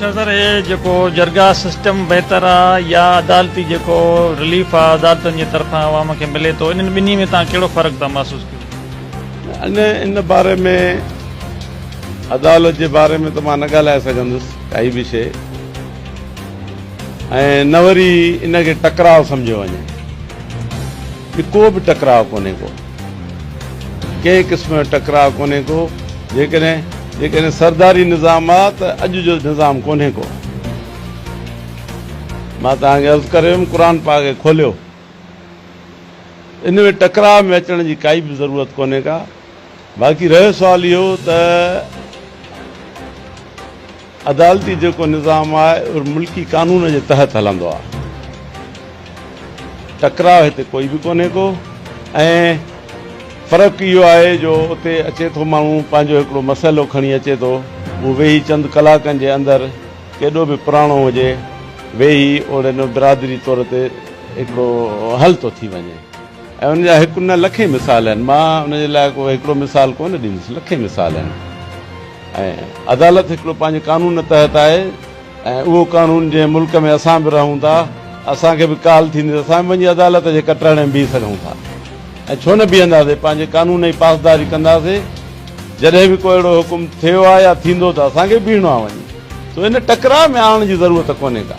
اڇا سر هي جيڪو جرگا سسٽم بهتر آ يا عدالتي جيڪو رليف آ عدالتن جي طرفان عوام کي ملي ٿو انهن ٻنهي ۾ توهان ڪهڙو فرق ٿا محسوس ڪيو؟ ان ان باري ۾ عدالت جي باري ۾ ته مان نه ڳالهائي سگهندس ڪائي به شيء ۽ نه وري ان کي ٽڪراء سمجهيو وڃي. ڪو به ٽڪراء ڪونهي ڪو. ڪنهن قسم جو ٽڪراء ڪونهي ڪو. جيڪڏهن جيڪڏهن سرداري نظام آ ته اڄ جو نظام ڪونهي ڪو. مان توهان کي عرض ڪري ويم قرآن پاڪ کي کوليو. ان ۾ ٽڪراء ۾ اچڻ جي ڪائي به ضرورت ڪونهي ڪا. باقي رهيو سوال اهو ته عدالتي جيڪو نظام آهي اهو ملڪي قانون جي تحت هلندو آهي. ٽڪراء هتي ڪوئي به ڪونهي ڪو ۽ فرق اهو آهي جو اتي اچي ٿو ماڻهو پنهنجو هڪڙو مسئلو کڻي اچي ٿو اهو ويهي چند ڪلاڪن جي اندر ڪيڏو به پراڻو هجي ويهي اوڙي برادري طور تي هڪڙو حل ٿو ٿي وڃي. ۽ ان جا هڪ نه لکين مثال آهن. مان ان جي لاء ڪو هڪڙو مثال ڪونه ڏيندس، لکين مثال آهن. ۽ عدالت هڪڙو پنهنجي قانون تحت آهي ۽ اهو قانون جنهن ملڪ ۾ اسان به رهون ٿا، اسان کي به ڪال ٿيندي ته اسان به وڃي عدالت جي ڪٽهڙي ۾ بيهي سگهون ٿا ۽ ڇو نه بيهنداسين، پنهنجي قانون جي پاسداري ڪنداسين. جڏهن به ڪو اهڙو حڪم ٿيو آهي يا ٿيندو ته اسان کي به بيهڻو آهي وڃي. سو ان ٽڪراء ۾ آڻڻ جي ضرورت ڪونهي ڪا.